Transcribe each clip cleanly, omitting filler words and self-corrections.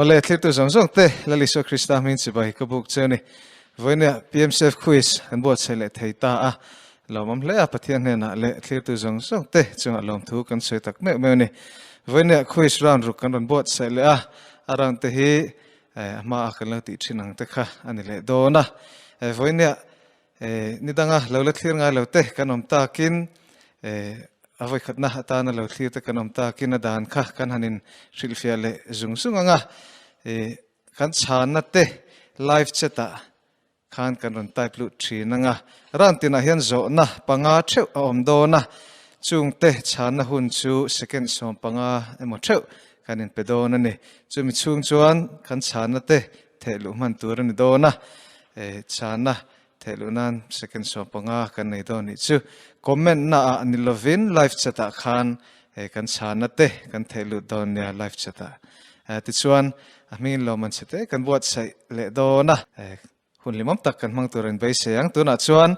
Awle, thlirtu zawng zawng te, Lal Isua Krista hming chibai ka buk che a ni. Vawinia PMCF Quiz kan buatsaih leh thei ta a, lawmawm hle a, Pathian hnenah leh thlirtu zawng zawng te chungah lawmthu kan sawi tak meuh meuh a ni. Vawinia Quiz round ruk kan rawn buatsaih leh a, a round te hi a hmaa kan lo tih thin ang te kha a ni leh dawn a. Vawinia Ni danga lo la thlir ngai lo te kan awm takin a vawikhatna atana lo thlir te kan awm takin a dan kha kan han in hrilhfiah leh zung zung ang a. Kan chhanna te live chat ah khan kan rawn type lut thin ang a. Round tinah hian zawhna panga theuh a awm dawn a, chungte chhanna hun chu second 15 emaw theuh kan inpe dawn a ni. Chumi chhung chuan kan chhanna te Theh luh hman tur a ni dawn a, chhana theh luh nan second 15 kan nei dawn nih chu. Comment na ah ni lovin live chat ah khan kan chhana te kan theh lut dawn nia live chat ah. Tichuan a hmingin lawmman chhe te kan buatsaih leh dawn a, hun hlimawm tak kan hmang tur in beisei ang. Tunah chuan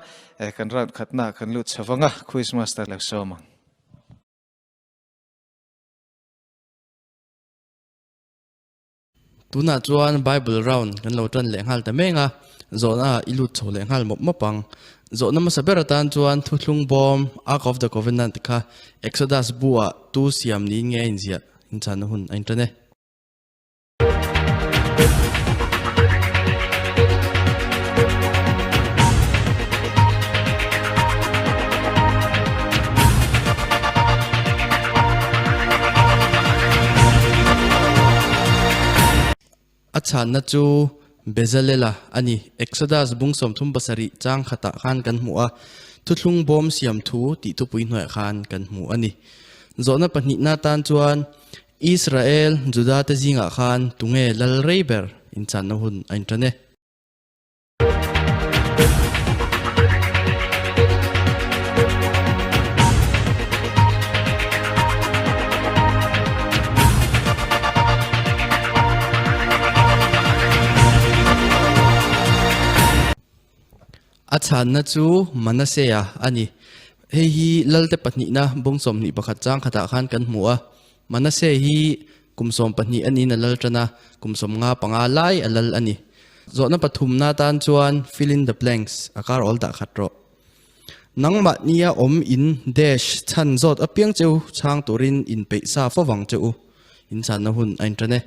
kan round khatna ah kan lut chho vang a, quiz master lo sawm ang. Tunah chuan Bible round kan lo tan leh nghal ta meng a, zawhna ah i lut chho leh nghal mawp mawp ang. Zawhna hmasa ber atan chuan Thuthlung Bawm, Ark of the Covenant, kha Exodus bu ah tu siam niin nge a inziah? Inchhanna hun a intan e. A chhanna chu Bezalela a ni. Exodus bung 37 chang khatah khan kan hmu a, Thuthlung bawm siam thu tih thupui hnuaiah khan kan hmu a ni. Zawhna pahnihna tan chuan Israel, Juda te zingah khan tunge lal rei ber inchanna hun a intan e. A chhanna chu Manasea a ni. Hei hi Lalte pahnihna bung 21 chang khatah khan kan hmu a. Manase hi kum 12 a niin a lal tan a, kum 55 lai a lal a ni. Zawhna pathumna atan chuan fill in the blanks a kar awl dah khat rawh. Nangmah nia awm in dash chhan zawt apiang cheu chhang turin inpeih sa fo vang che u. In chhanna hun a intan e.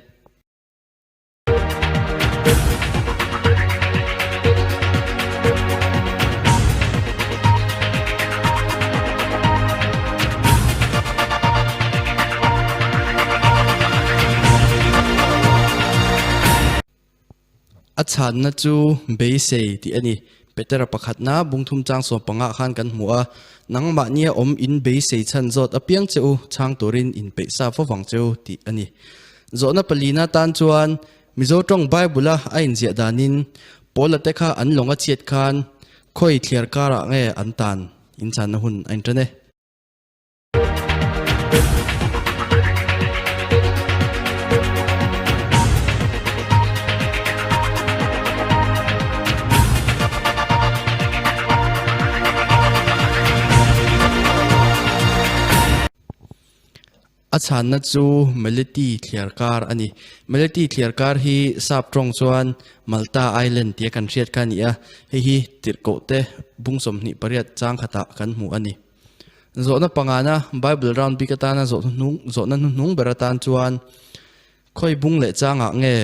A chhanna chu beisei tih a ni. Petera pakhatna bungthum chang 15 khan kan hmu a, Nangmahnia awm in beisei chhan zawt apiang che u, chhang turin inpeih sa fo vang che u tih a ni. Zawhna palina tan chuan Mizo tawng Bible-a a inziah danin Paula te kha an lawng a chhiat khan khawi thliar karah nge an tan inchhanna hun a intan e. A chhanna chu Meliti thliar kar a ni. Meliti thliar kar hi sap tawng chuan Malta Island tia kan hriat kha a ni a, hei hi tirhkoh te bung 28 chang khatah kan hmu a ni. Zawhna pangana Bible round bik atana zawhna hnuhnung ber atan chuan khawi bung leh changah nge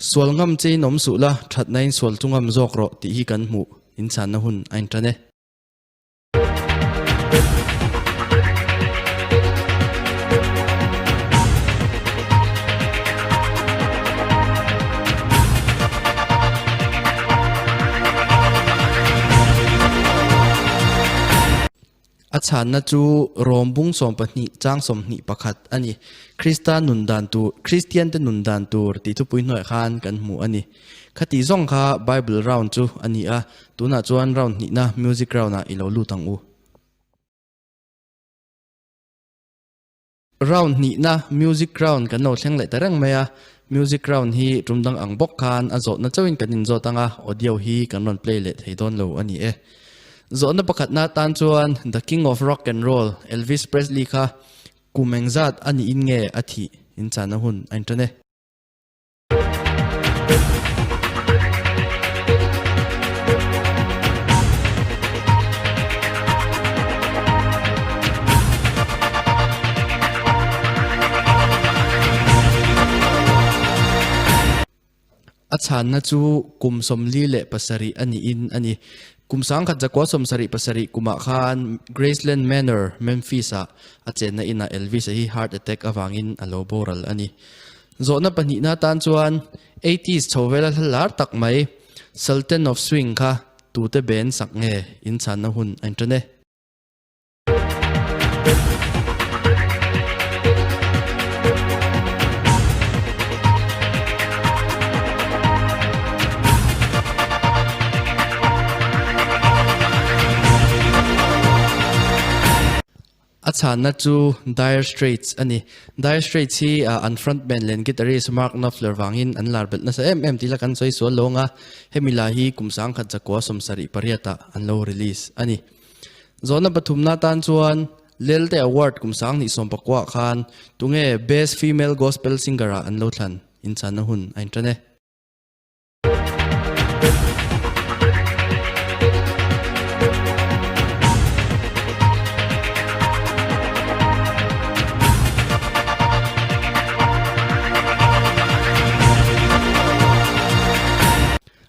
sual ngam chein awm suh la, thatnain sual chu ngam zawk rawh tih hi kan hmuh inchhanna hun a intan e. A chhanna chu Rom bung 12 chang 21 a ni. Krista nun dan tur, Kristiante nun dan tur tih thupui hnuaiah khan kan hmu a ni. Khati zawng kha Bible round chu a ni a, tunah chuan round hnihna music round ah i lo lut ang u. Round hnihna music round kan lo thleng leh ta reng mai a, music round hi tum dang ang bawk khan a zawhna chauhin kan inzawt ang a, audio hi kan rawn play leh thei dawn lo a ni e. Zawhna pakhatna atan chuan The King of Rock and Roll Elvis Presley kha kum engzat a niin nge a thih inchahna hun a intan e. A chhanna chu kum 47 a niin a ni. Kum 1977 kumah khan Graceland Manor, Memphis-ah a chenna inah Elvis-a hi heart attack avangin a lo boral a ni. Zawhna pahnihna atan chuan eighties chho vela hla lar tak mai Sultan of Swing kha tute band sak nge inchhanna hun a inṭan e. A chhanna chu Dire Straits a ni. Dire Straits hi an frontman leh an guitarist Mark Knopfler vangin an lar belh nasa em em tih la kan sawi sual lawng a, hemi la hi kum 1978 ah an lo release a ni. Zawhna pathumna atan chuan Lelte Award kum 2019 ah khan tunge Best Female Gospel Singer ah an lo thlan inchhanna hun a intan e.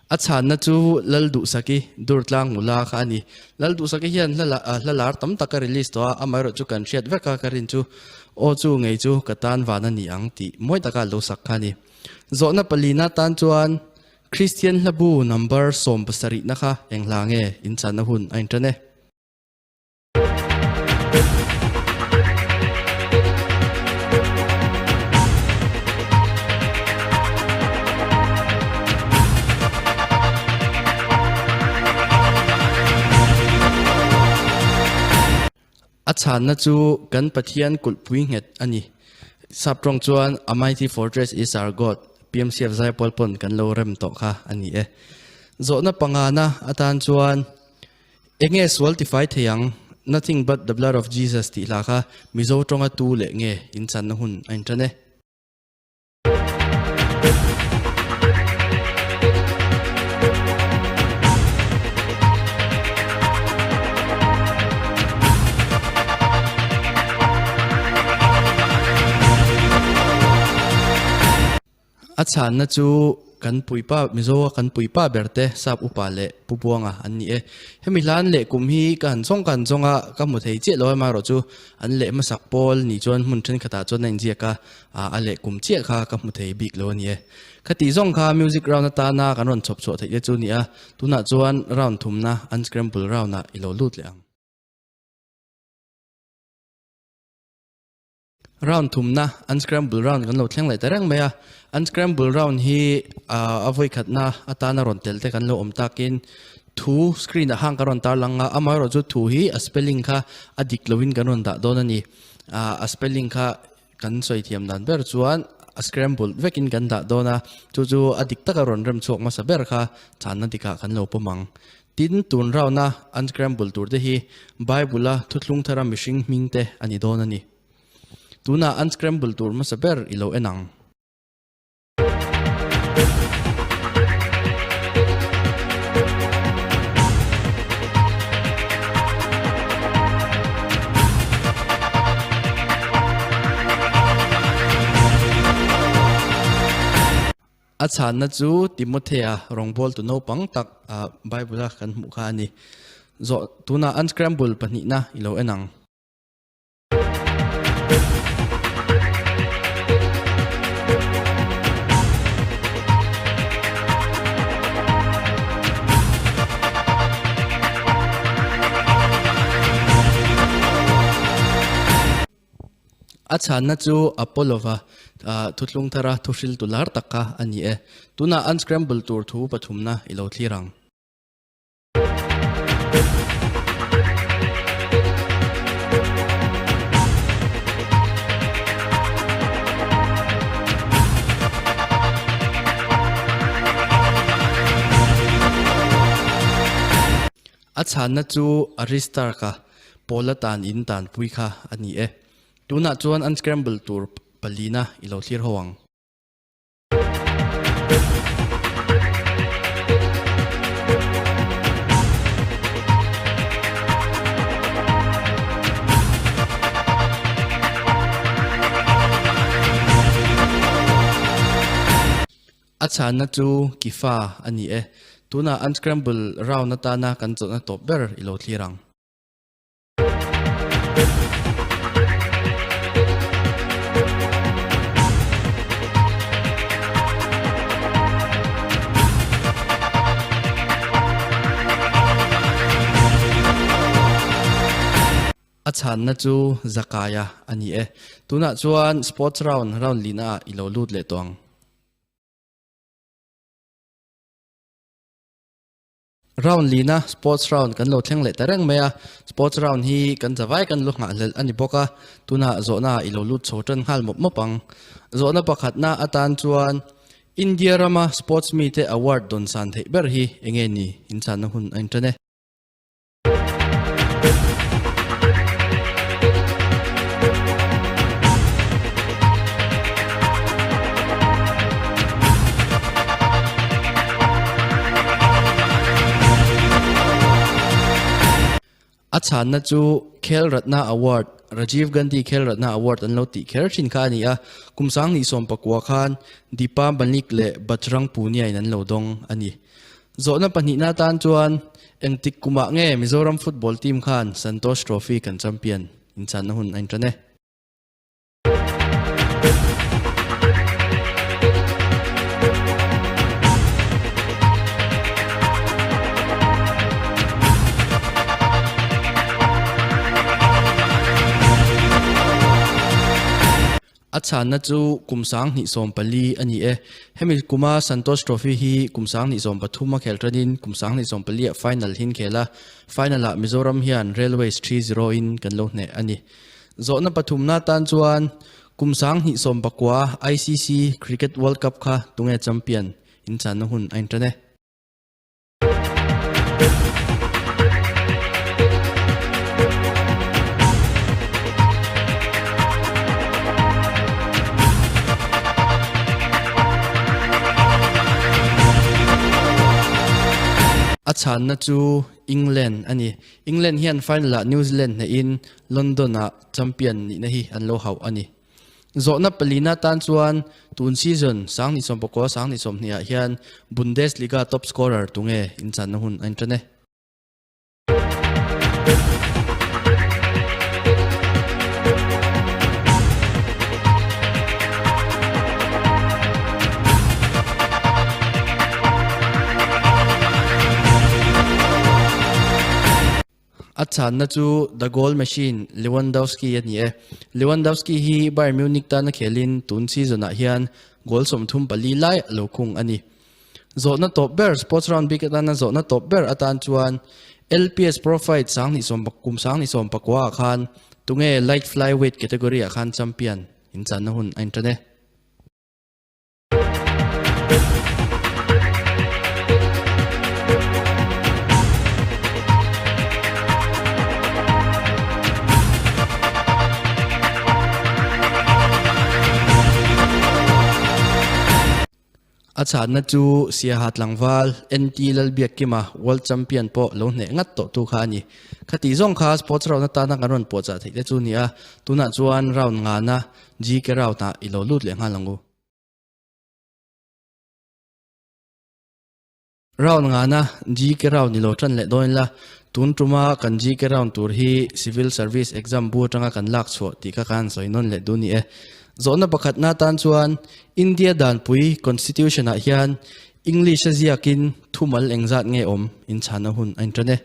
A chhanna chu Lalduhsaki Durtlang Mula kha a ni. Lalduhsaki hian hla hla lar tam tak a release tawh a, amaherawh chu kan hriat vek a ka rin chu aw chu ngei chu ka tan van a ni ang tih mawi taka lo sak kha a ni. Zawhna palina tan chuan Kristian hlabu number 70 na kha eng hla nge inchhanna hun a intan e. A chhanna chu kan Pathian kulhpui nghet a ni. Sap tawng chuan A Mighty Fortress Is Our God, PMCF Zaipawl pawn kan lo rem tawh kha a ni e. Zawhna pangana atan chuan Enge sual tifai thei ang? Nothing but the blood of Jesus tih hla kha Mizo tawnga tu leh nge inchanna hun a intan e. A chhanna chu kan puipa, Mizoa kan puipa ber te Sap Upa leh Pu Buanga an ni e. Hemi hlan leh kum hi ka han zawng ka han zawng a, ka hmu thei chiah lo amaherawh chu an leh hmasak pawl ni chuan hmun thenkhatah chuan a inziak a, a leh kum chiah kha ka hmu thei bik lo a ni e. Khatih zawng kha music round atana kan rawn chhawp chhuah theih te chu a ni a, tunah chuan round thumna unscramble round ah i lo lut leh ang. Round thumna, unscramble round kan lo thleng leh ta reng mai a. Unscramble round hi a vawi khatna atana rawn tel te kan lo awm takin thu screen ah hang kan rawn tarlang a, amaherawh chu thu hi a spelling kha a dik loin kan rawn dah dawn a ni. A spelling kha kan sawi thiam dan ber chuan a scramble vekin kan dah dawn a, chu chu a dik taka rawn rem chhuak hmasa ber kha chhanna dikah kan lo pawm ang. Tin, tun round-a unscramble tur te hi Bible-a thuthlung thara mihring hming te a ni dawn a ni. Tunah unscramble tur hmasa ber i lo en ang. A chhanna chu Timothea rawngbawltu naupang tak Bible-a kan hmuh kha a ni. Zawh tunah unscramble pahnihna i lo en ang. A chhanna chu Apollo-a thuthlung thara thuhriltu lar tak kha a ni e. Tunah unscramble tur thu pathumna i lo thlir ang. A chhanna chu Aristarch-a Paula tan in tanpui kha a ni e. Tunah chuan unscramble tur palina i lo thlir ho ang. A chhanna chu Kifa a ni e. Tunah Unscramble round atana kan chawlhna tawp ber i lo thlir ang. A chhanna chu Zakaia a ni e. Tunah chuan Sports Round round lina ah i lo lut leh tawh ang. Round lina Sports Round kan lo thleng leh ta reng mai a. Sports Round hi kan zavai kan lu nghahhlelh a ni bawk a. Tunah zawhna ah i lo lut chho tan nghal mawp mawp ang. Zawhna pakhatna atan chuan India rama sports mite award dawn san theih ber hi enge ni? Inchhanna hun a intan e. A chhanna chu Khel Ratna Award, Rajiv Gandhi Khel Ratna Award an lo tih kher thin kha a ni a, kum 2019 khan Deepa Malik leh Bajrang Punia in an lo dawng a ni. Zawhna pahnihna atan chuan engtik kumah nge Mizoram football team khan Santosh Trophy kan champion inchanna hun a intan e. A chhanna chu kum 2014 a ni e. Hemi kuma Santosh Trophy hi kum 2023 a khel tanin kum 2014 ah final hin khel a, final ah Mizoram hian Railways 3-0 in kan lo hneh a ni. Zawhna pathumna tan chuan kum 2019 ICC Cricket World Cup kha tunge champion inchanna hun a intan e. A chhanna chu England a ni. England hian final-ah New Zealand hnehin London-ah champion nihna hi an lo hauh a ni. Zawhna palina tan chuan tun season 2019 2020 ah hian Bundesliga top scorer tunge inchanna hun a intan e. A chhanna chu The Goal Machine, Lewandowski a ni e. Lewandowski hi Bayern Munich tana khelin tun season-ah hian goal 34 lai a lo khung a ni. Zawhna tawp ber, Sports Round bik atana zawhna tawp ber atan chuan LPS Pro Fight 2010 kum 2019 ah khan tunge Light Flyweight category ah khan champion inchanna hun a intan e. A chhanna chu Siaha tlangval NT Lalbiakkima World Champion pawh lo hneh ngat tawh tu kha a ni. Khati zawng kha sports round atana kan rawn puahchah theih te chu a ni a, tunah chuan round ngana GK round ah i lo lut leh nghal ang u. Round ngana GK round i lo tan leh dawn ila, tun tuma kan GK round tur hi Civil Service Exam bu atanga kan lak chhuah tih kha kan sawi nawn leh duh ni e. Zawhna pakhatna atan chuan India danpui Constitution ah hian English a ziakin thumal engzat nge awm inchhana hun a intan e.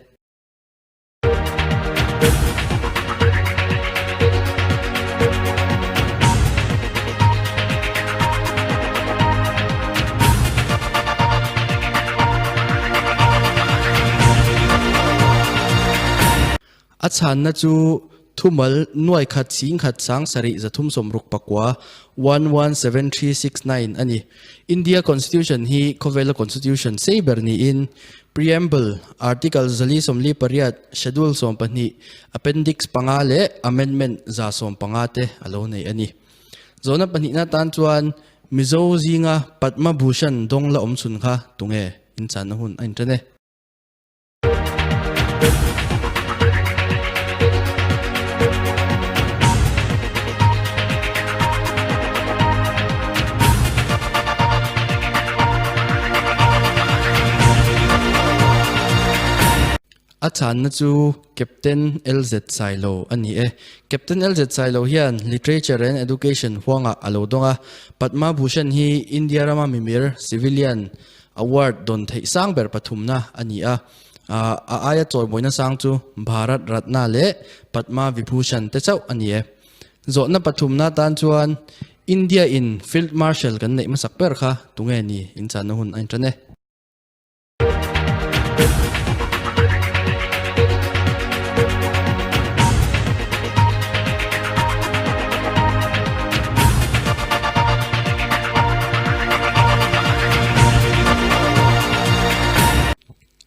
A chhanna chu thumal nuai khat ching khat sang sarih 360 pakua, 117369, a ni. India Constitution hi khawvela Constitution sei ber niin Preamble, Article 448, Schedule 12, Appendix panga leh Amendment 115 te a lo nei a ni. Zawhna pahnihna tan chuan Mizo zinga Padma Bhushan dawng la awm chhun kha tunge inchanna hun a intan e. chhanna chu Captain LZ Sailo a ni e. Captain LZ Sailo hian Literature and Education huangah a lo dawng a. Padma Bhushan hi India rama mimir, civilian, award dawn theih sang ber pathumna a ni a. A aia chawimawina sang chu Bharat Ratna leh Padma Vibhushan te chauh a ni e. Zawhna pathumna tan chuan India in Field Marshal kan neih hmasak ber kha tunge ni inchahna hun a intan e.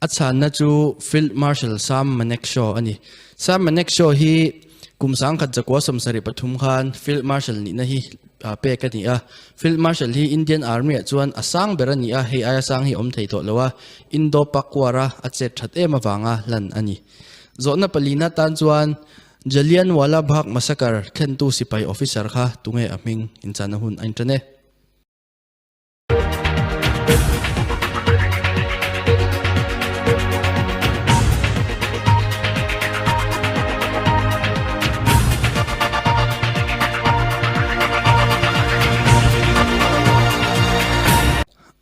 A chhanna chu Field Marshal Sam Manekshaw a ni. Sam Manekshaw hi kum 1974 khan Field Marshal nihna hi pek a ni a. Field Marshal hi Indian Army ah chuan a sang ber a ni a, hei aia sang hi awm thei tawh lo a, Indo-Pak War a a chet that em avanga hlan a ni. Zawhna palina tan chuan Jallianwala Bagh Massacre thlentu sipai officer kha tunge a hming inchahna hun a intan e.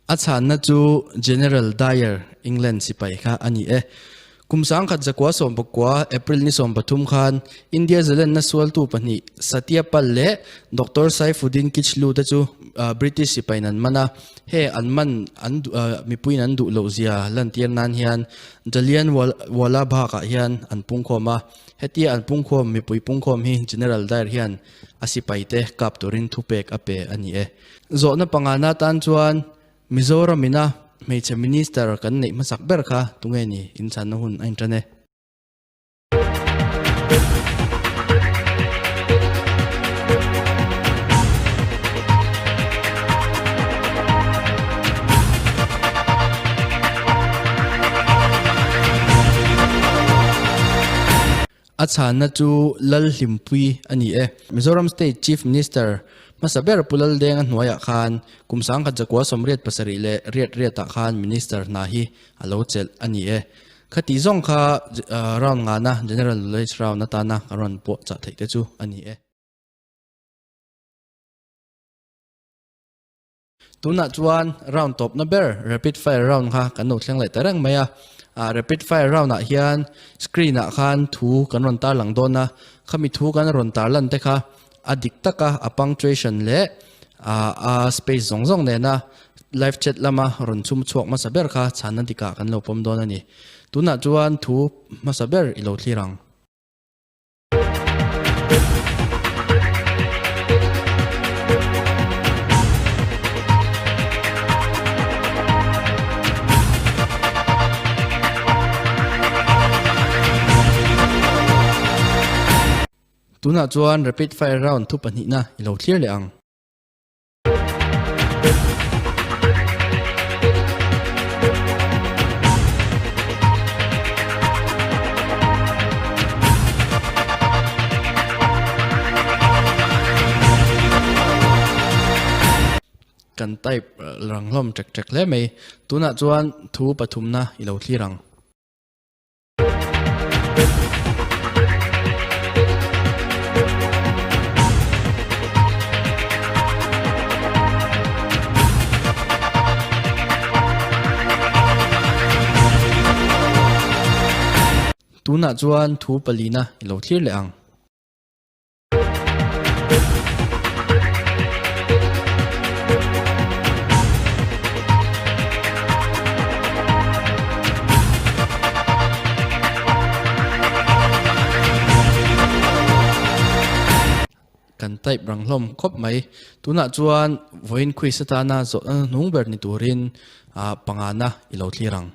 A chhanna chu General Dyer, England sipai kha a ni e. Kum 1919 April ni 13 khan India zalenna sualtu pahnih Satya Pal leh Doctor Saifuddin Kitchlu te chu British sipain an man a. He an man an mipuiin an duh loh zia lantir nan hian Jallianwala Bagh ah hian an pungkhawm a. Hetia an pungkhawm mipui pungkhawm hi General Dyer hian a sipaite kap turin thupek a pe a ni e. Zawhna pangana tan chuan Mizoram ina hmeichhe minister kan neih hmasak ber kha tunge ni inchhanna hun a intan e. A chhanna chu Lalhlimpui a ni e. Mizoram State Chief Minister hmasa ber Pu Laldenga hnuaiah khan kum 1987 leh riat riatah khan Minister hna hi a lo chelh a ni e. Khati zawng kha round ngana General Knowledge round atana ka rawn pawh chah theih te chu a ni e. Tunah chuan round tawpna ber rapid fire round kha kan lo thleng leh ta reng mai a. Ah rapid fire round ah hian screen ah khan thu kan rawn tarlang dawn a, khami thu kan rawn tarlan te kha a dik taka a punctuation leh ah a space zawng zawng nena live chat lama rawn chhum chhuak hmasa ber kha chhanna dikah kan lo pawm dawn a ni. Tunah chuan thu hmasa ber i lo thlir ang. Tunah chuan rapid fire round thu pahnihna i lo thlir leh ang. Kan type rang hlawm ṭek ṭek hle mai. Tunah chuan thu pathumna i lo thlir ang. Tunah chuan thu palina i lo thlir leh ang. Kan type rang hlawm khawp mai. Tunah chuan vawiin quiz atana zawhna hnung ber ni turin pangana i lo thlir ang.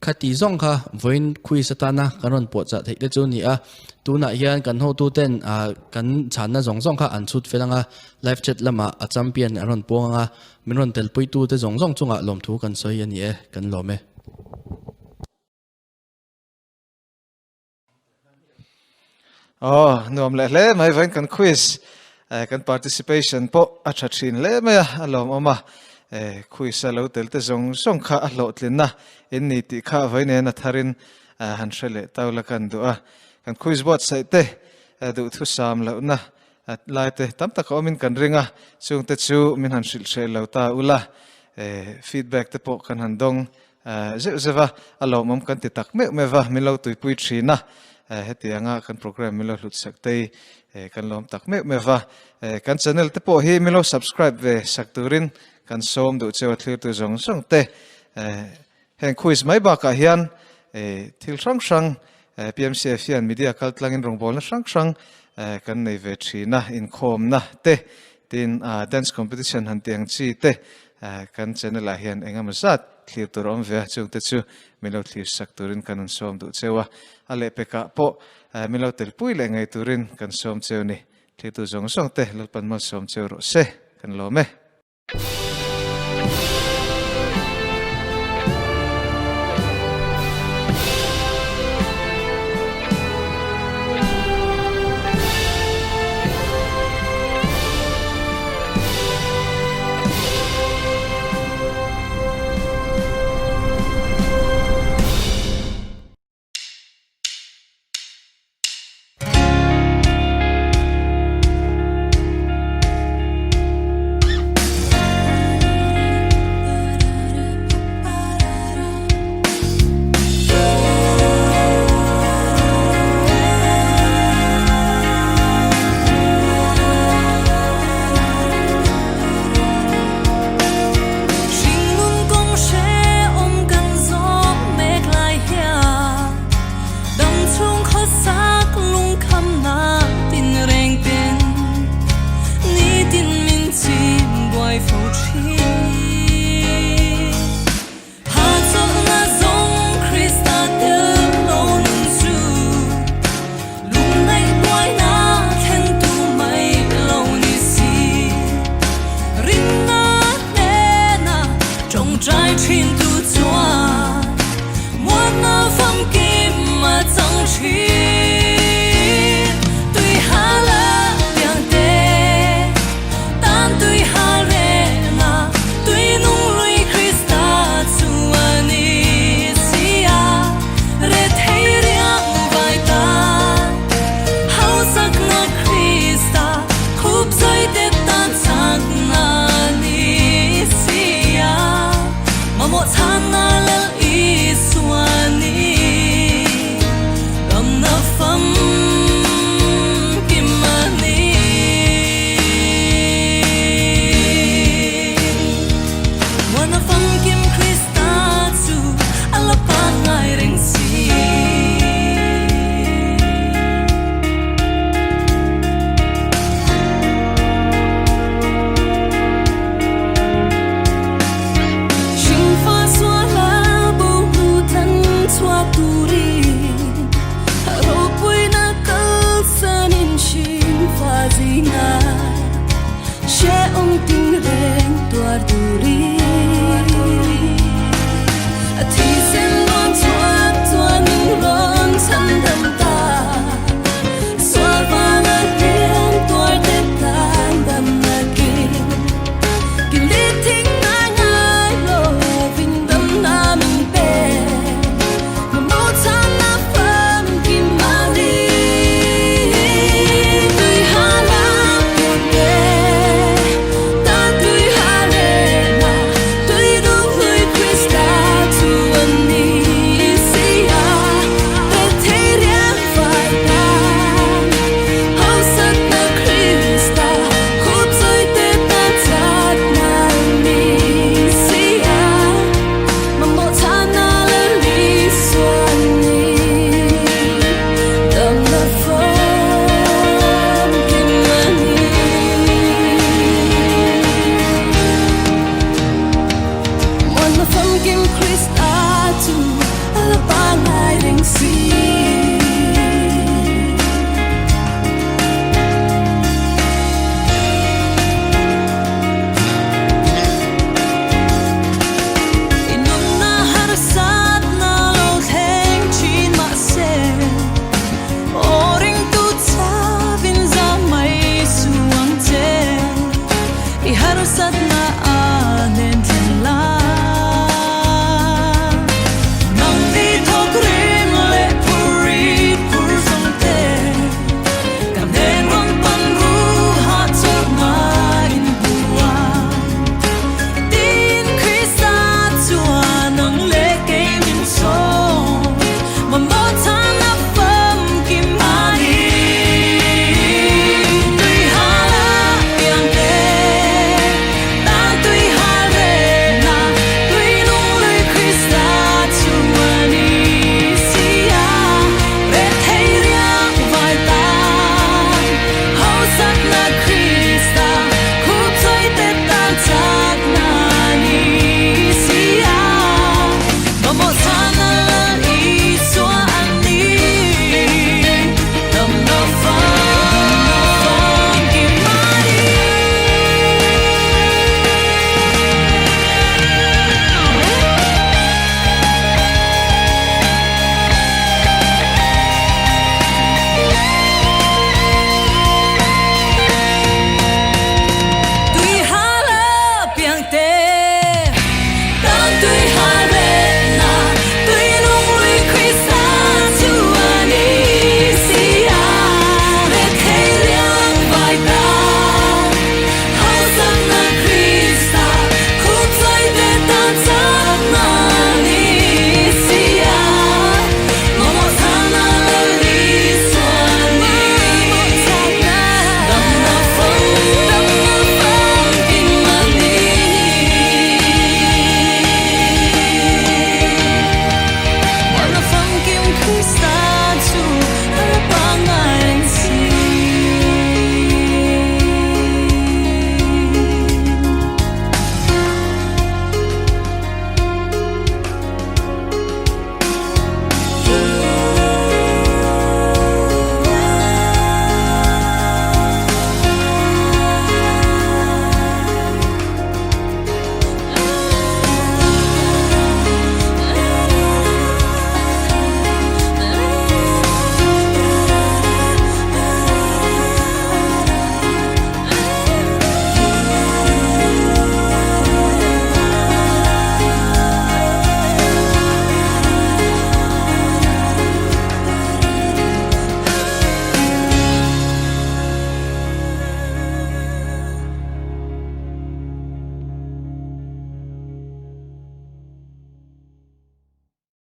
Khati zawng kha vawiin quiz atana kan rawn puahchah theih te chu a ni a, tunah hian kan hotuten kan chhanna zawng zawng kha an chhut fel ang a, live chat lamah a champion an rawn puang ang a, Min rawn telpuitute zawng zawng chungah lawmthu kan sawi a ni e, kan lawm e. Aw, nuam leh hle mai vawiin kan quiz kan participation pawh a tha thin hle mai a, a lawmawm a. Quiz a lo tel te zawng zawng kha a hlawhtlinna in ni tih kha vawiin en a tharin han hre leh tau la kan duh a. Kan quiz buatsaih te duhthusam lohna lai te tam tak a awmin kan ring a, chungte chu min han hrilh hreh lo ta ula, feedback te pawh kan han dawng zeuh zeuh a, a lawmawm kan ti tak meuh meuh va, min lo tuipui thin a, hetianga kan program min lo hlut sak te hi kan lawm tak meuh meuh va, kan channel te pawh hi min lo subscribe ve sak turin kan sawm duh cheu a thlirtu zawng zawng te. Heng quiz mai bakah hian thil hrang hrang PMCF hian media kaltlangin rawngbawlna hrang hrang kan nei ve thin a, inkhawmna te, tin dance competition han tih ang chi te kan channel ah hian eng emaw zat thlir tur a awm ve a, chungte chu min lo thlir sak turin kan rawn sawm duh cheu a, a lehpekah pawh min lo telpui leh ngei turin kan sawm cheu ni. Thlirtu zawng zawng te Lalpan malsawm cheu rawh se, kan lawm e.